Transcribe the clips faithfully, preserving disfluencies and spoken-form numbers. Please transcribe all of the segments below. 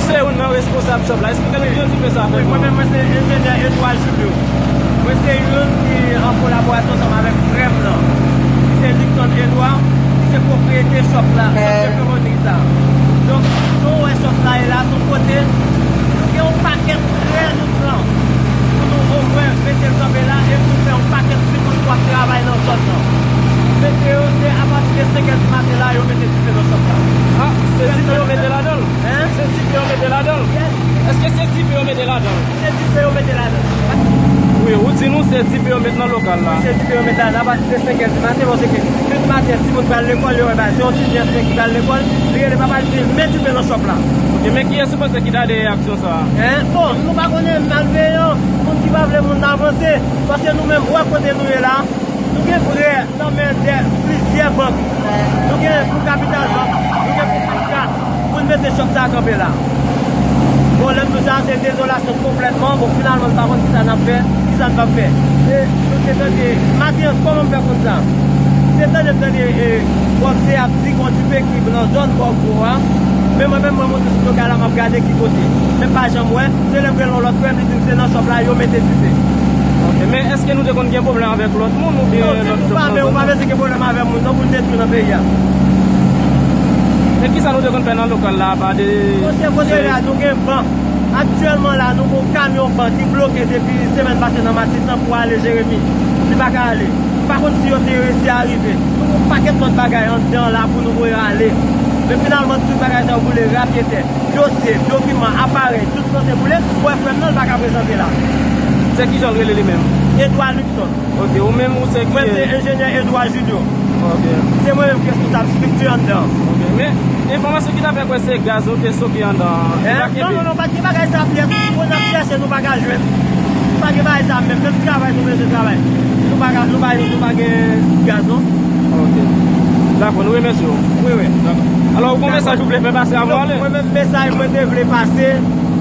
Se youn nan responsab shop la. Esplike nou byen ti pe sa fè. Wi, mwen menm, mwen se enjenyè Edouard Julio. Mwen se youn ki an kolaborasyon ansanm avèk frè m nan, ki se Luckson Edouard, ki se pwopriyete shop la, shop de pwomotri sa. Donk, jan w wè shop la ye la, se yon kote nou gen yon pakèt trè nou plan pou nou omwen mete l kanpe la, epi nou fè yon pakèt timoun k ap travay nan zòn nan. Mete yo, se apati de senk è di maten la, yo mete dife nan shop la. Ah, se dife yo mete ladan l? Hein? Se dife yo mete ladan l? Yes. Èske se dife yo mete ladan l? Se dife yo mete ladan l. Wi, ou di nou se dife yo met nan lokal la. Se dife yo met ladan l apati de senk è di maten, paske tout maten, timoun pral lekòl, yo wè, ba, se yon ti jèn ki pral lekòl, li rele papa l, li di, "Met dife nan shop la." Ok, men kiyès ou panse ki ta dèyè aksyon sa a? Hein? Bon, nou pa konnen, malveyan, moun ki pa vle moun nan avanse, paske nou menm, wè kote nou ye la, nou gen prè nan men de plizyè bank. Nou gen pou Kapital Bank, nou gen pou Finka, pou n mete shop sa a kanpe la. Bon, lè m di w sa, se dezolasyon konplètman. Bon, finalman, n pa konn kisa n ap fè, kisa n p ap fè. E nou te tande, maten an, kòman m fè konn sa? M te tande, m tande, e, Bòb Se ap di gon dife ki nan zòn Bò Gwo a. Men mwen menm, mwen monte sou lokal la, m ap gade ki kote. Men m pa janm wè. Se lè m rele yon lòt frè m, li di m se nan shop la yo mete dife. Ok, men èske nou te konn gen pwoblèm avèk lòt moun oubyen lòt shop nan zòn nan? Non, ditou, ou pa, ou pa bezwen gen pwoblèm avèk moun non pou l detwi nan peyi a. Men kisa nou te konn fè nan lokal la apa de... Monchè, kote la, nou gen ban. Aktyèlman la, nou gen yon kamyon ban ki bloke depi semèn pase nan Matisan pou ale Jeremi. Li pa ka ale. M pa konn si yo te resi arive. Nou gen yon pakèt lòt bagay anndan la pou nou voye ale. Men finalman, tout bagay sa yo boule rapyetè. Dosye, dokiman, aparèy, tout sanse boule. Ou wè frè m nan, li pa ka prezante la. Se kijan l rele li menm? Edouard Luckson. Ok, ou menm ou se ki? Mwen se enjenyè Edouard Julio. Ok. Se mwen menm ki responsab estrikti anndan an. Ok, men enfòmasyon ki ta fè kwè se gaz nou te stoke anndan an. Hein? Non, non, non, pa t gen bagay sa, pyès. Pou n ap chèche, nou pa ka jwenn. Pa gen bagay sa menm, menm travay nou bezwen travay. Nou pa ka, nou pa, nou pa gen gaz non. Ok. Dakò, nou remèsye w. Wi, wi. Dakò. Alò, ou gen yon mesaj ou vle fè pase avan w ale? Mwen menm, mesaj mwen te vle pase,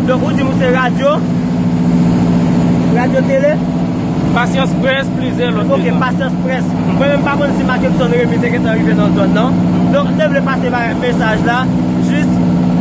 donk ou di m ou se radyo, radyo tele? Pasyans Près, plizyè lòt. Ok, medya. Pasyans Près. Mwen menm pa konn si Marc Edson Remy te gentan rive nan zòn nan. Donk, m te vle pase ba-, mesaj la, jis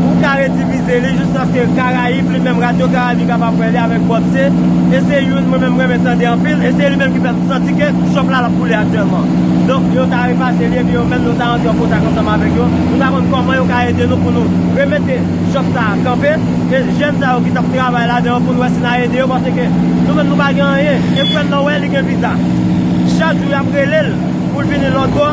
pou ka redivize li, jiskaske Karayib, li menm Radyo Karayib, li kapab wè li avèk Bòb Se. E se youn mwen menm m renmen tande anpil, e se li menm ki fè m santi ke shop la, l ap boule aktyèlman. Donk, yo ta repase li, epi yo menm, nou ta rantre an kontak ansanm avèk yo. Nou ta konn kòman yo ka ede nou pou nou remete shop sa a kanpe, e jèn sa yo ki t ap travay ladan yo pou n wè si n a ede yo, paske nou menm nou pa gen anyen. E frè m nan wè li gen viza. Chak jou y ap rele l pou l vini lòt bò,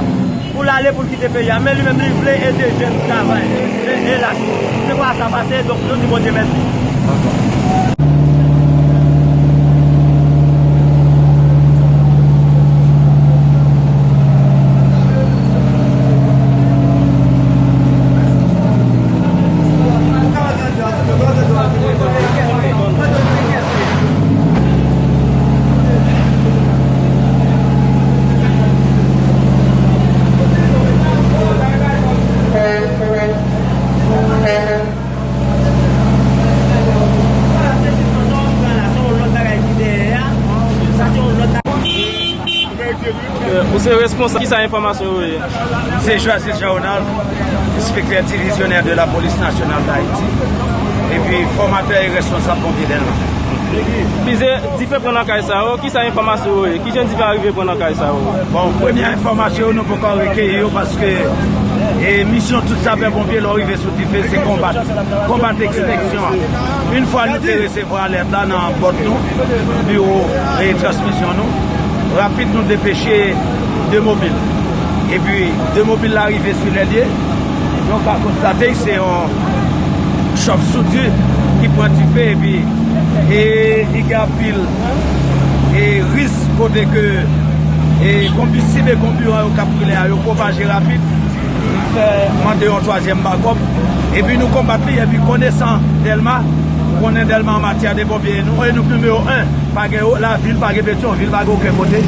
pou l ale, pou l kite peyi a. Men li menm li vle ede jèn travay. E, elas, se pa sa pase, donk nou di Bondye mèsi. Kisa enfòmasyon yo ye? Se Joasil Jean Ronald, enspektè divizyonè de la Police Nationale d'Haïti, epi fòmatè e responsab ponpye Dèlma. Plizyè dife pran nan kay sa yo, kisa enfòmasyon yo ye? Kijan dife a rive pran nan kay sa yo? Bon, premye enfòmasyon yo, nou poko rekeyi yo paske e, misyon tout sapè ponpye lè w rive sou dife se konbat, konbat ekstenksyon an. Yon fwa nou te resevwa alèt la nan bòt nou, biwo e transmisyon nou, rapid nou depeche de mobil. Epi de mobil la rive sou lè l ye, nou ka konstate se yon chòp soudi ki pran dife epi e, li gen anpil e, risk kote ke e, konbistib e konbiran yo k ap boule a yo pwopaje rapid. Fè mande yon twazyèm bakòp. Epi nou konbat li, epi konesan Dèlma, konnen Dèlma an matyè de ponpye, nou, e nou nimewo en, pa gen lavil, pa gen Petyonvil, pa gen okenn kote.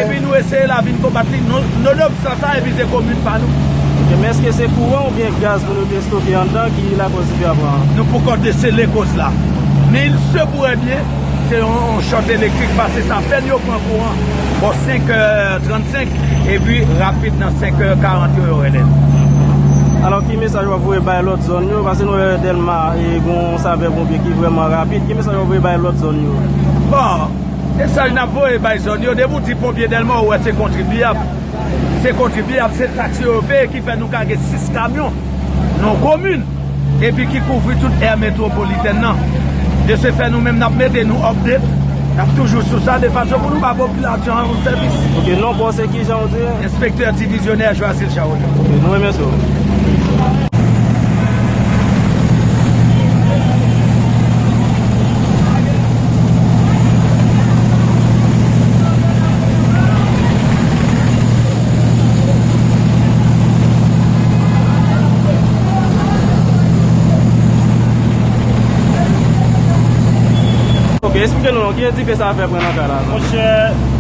Epi nou eseye la vin konbat li, non, nonobstan sa, epi se komin pa nou. Ok, men èske se kouran oubyen gaz moun yo te stoke anndan ki lakòz dife a pran an? Nou poko desele koz la. Men il se pourrait bien, se yon, yon chòt elektrik pase sa, apèn yo pran kouran bò senk è trannsenk, epi rapid nan senk è karant yo, yo rele. Alò, ki mesaj w ap voye bay lòt zòn yo? Paske nou wè Dèlma e gon sapè ponpye ki vrèman rapid. Ki mesaj w ap voye bay lòt zòn yo? Bon, mesaj n ap voye bay zòn yo, depi w di ponpye Dèlma, ou wè se kontribiyab. Se kontribiyab, se taks yo yo peye ki fè nou ka gen sis kamyon nan yon komin, epi ki kouvri tout è metwopolitèn nan. De se fè, nou menm, n ap mete nou update, n ap toujou sou sa, de fason pou nou ba popilasyon an yon sèvis. Ok, non pa w se kijan w di? Enspektè divizyonè Joasil Charles. Ok, nou remèsye w. Ok, eksplike nou non, kijan dife sa a fè pran nan kay la non? Monchè,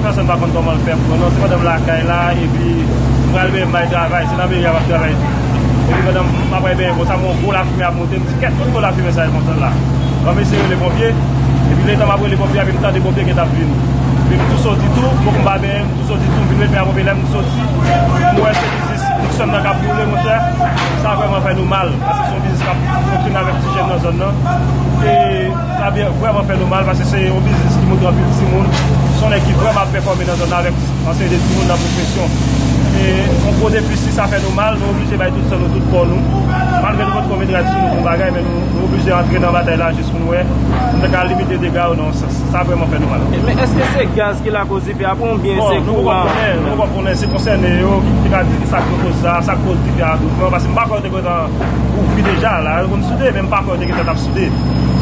pèsonn pa konn kòman l fè pran non, se pandan m lakay la, epi m pral benyen, m bay travay, se nan meri a m ap travay tou. Epi pandan m ap bay benyen konsa, m wè yon gwo lafimen ap monte, m di, "Kèt, kot gwo lafimen sa a monte la?" Bon, m eseye rele ponpye, epi letan m ap rele ponpye a, epi m tande ponpye gentan ap vini. Epi m tou soti tou, poko m pa benyen, m tou soti tou, m vin met men a ponpye, lè m soti, m wè se biznis Nixon nan k ap boule, monchè. Sa vrèman fè nou mal, paske se yon biznis k ap fonksyone avèk ti jèn nan zòn nan. E sa byen, vrèman fè nou mal, paske se yon biznis ki montre anpil timoun. Se yon nèg ki vrèman ap pèfòme nan zòn nan avèk anseye de timoun nan pwofesyon. E yon gwo defisi, sa fè nou mal, nou oblije bay tout san nou, tout kò nou. Malgre nou potko met rad sou nou pou bagay, men nou, nou oblije antre nan batay la jis pou nou wè si nou ta ka limite dega yo nan yon sans. Sa vrèman fè nou mal. Men èske se gaz ki lakòz dife a pran oubyen se kouran? Bon, nou poko konnen, nou poko konnen, se konsène yo ki, ki ka di ki sa k koz sa, sa k koz dife a tou pran, paske m pa kwè yo te gentan ouvri deja la, yo konn soude, men m pa kwè yo te gentan t ap soude.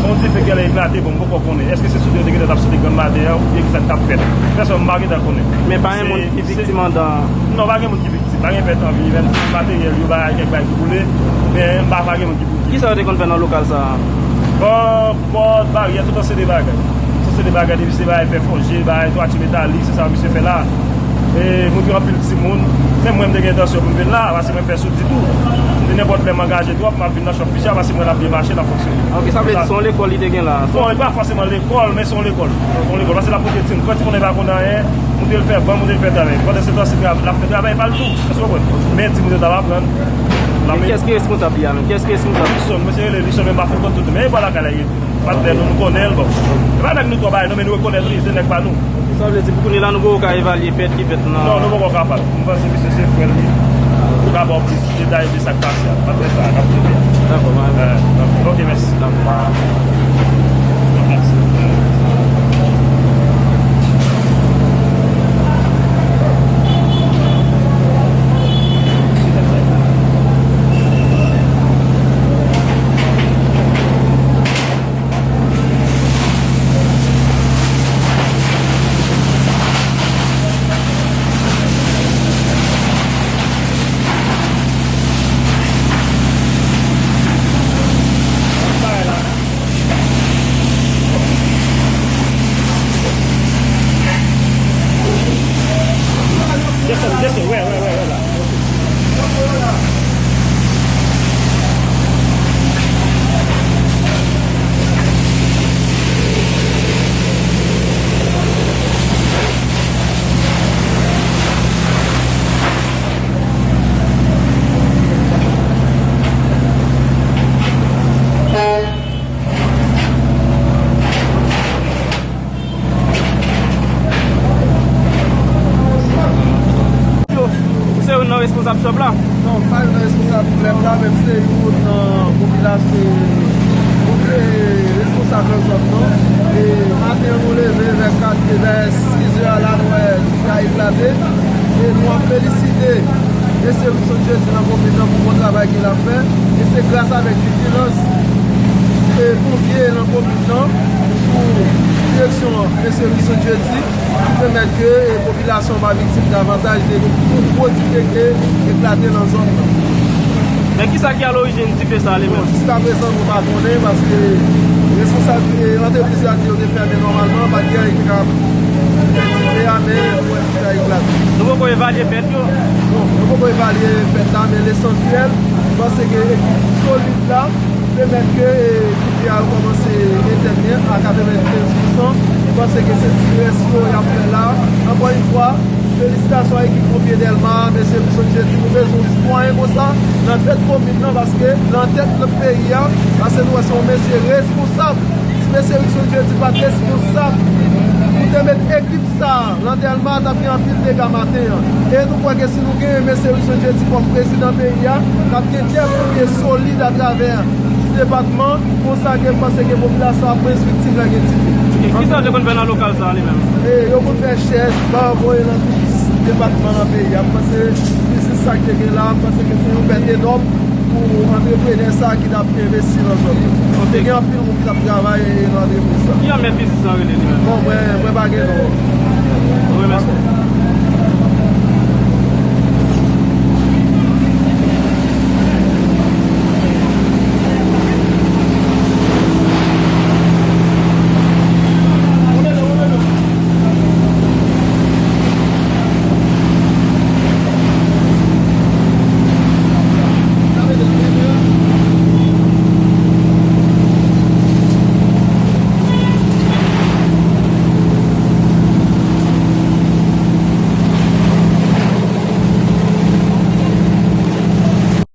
Se yon dife ki genlè eklate, bon, m poko konnen. Èske se soude yo te gentan t ap soude grann maten an, oubyen kisa k t ap fèt? Pèsonn, m pa gentan konnen. Men pa gen moun ki viktim anndan an? Non, pa gen moun ki viktim. Pa gen pèt an vi, menm si materyèl yo, bagay, kèk bagay ki boule, men m pa, pa gen moun ki boule. Kisa yo te konn fè nan lokal sa a? Bon, pòt, baryè, tout ansyen de bagay. Tout ansyen de bagay, depi se bagay fè fòje, bagay twati metalik, se sa misye fè la. E moun yo anpil timoun. Menm mwen, m te gen entansyon pou m vin la, paske mwen fè soudi tou. M di nenpòt lè m angaje twòp, m ap vin nan chòp ficha, paske mwen l ap byen mache, l ap fonksyone. Ok, sa vle di se yon lekòl li te gen la? Bon, e pa fòseman lekòl, men se yon lekòl. Se yon lekòl, paske l ap pote timoun. Pran timoun nan pa konn anyen, montre l fè bank, montre l fè travay. Pandan se tan, se tra-, l ap fè travay pa l tou. Èske w konprann? Men timoun yo t ap aprann. Men kiyès ki responsab li a menm? Kiyès ki responsab? Lison, mwen se rele Lison, men m pa fin konn tout, men e bò lakay la ye. Patnè nou, nou konnen l, bon. E pa nèg nou twò bay non, men nou rekonèt li, se nèg pa nou. Sa vle di, pou kounye la, nou poko ka evalye pèt ki fèt nan... Non, nou poko kapab. M panse misye se frè l li. Li ka ba w plis detay de sa k pase a. Patnè sa a, k ap trete a. Dakò, pa gen pwoblèm. Ok, mèsi. Dakò. Mèsi. Sòb la. Non, m pa youn nan responsab klèb la, men m se youn nan popilasyon, popi-, responsab nan zòn nan. E maten an, nou leve vè kat, vè sis è a la, nou wè li ka eklate. E nou ap felisite mesye Wilson Jeudi nan komin nan pou bon travay ke l ap fè. E se gras avèk vijilans e ponpye nan komin nan, sou direksyon mesye Wilson Jeudi, ki pèmèt ke, e, popilasyon an pa viktim davantaj de yon gwo dife ke eklate nan zòn nan. Men kisa ki alorijin dife sa li menm? Bon, jiskaprezan, nou pa konnen, paske responsab, e, antrepriz la di yo te fèmen nòmalman, pa t gen anyen ki ka fè dife a, men nou wè dife a eklate. Nou poko evalye pèt yo? Non, nou poko evalye pèt la, men lesansyèl, m panse ke ekip solid la, pèmèt ke, e, dife a rekòmanse etènn a katrevenkenz pousan. M panse ke se ti rès yo y ap fè la. Ankò yon fwa, felisitasyon a ekip ponpye Dèlma, mesye Wilson Jeudi, nou bezwen yon sitwayen konsa nan tèt komin nan, paske nan tèt peyi a, paske nou wè se yon mesye responsab. Si mesye Wilson Jeudi pa t responsab pou te met ekip sa a nan Dèlma, t ap gen anpil dega maten an. E nou kwè ke si nou genyen mesye Wilson Jeudi kòm prezidan peyi a, n ap gen de ponpye solid atravè depatman, konsa ke m panse ke popilasyon ap mwens viktim lè gen dife. E kisa yo te konn fè nan lokal sa a li menm? E yo konn fè chèz, ba, voye nan tout depatman nan peyi a. M panse biznis sa ki te gen la, m panse ke se yon pèt enòm pou antreprenè sa ki t ap envesti nan zòn nan. Te gen anpil moun ki t ap travay nan antrepriz sa. Ki jan mèt biznis la rele li menm? Bon, mwen, mwen pa gen non. Mwen remèsye.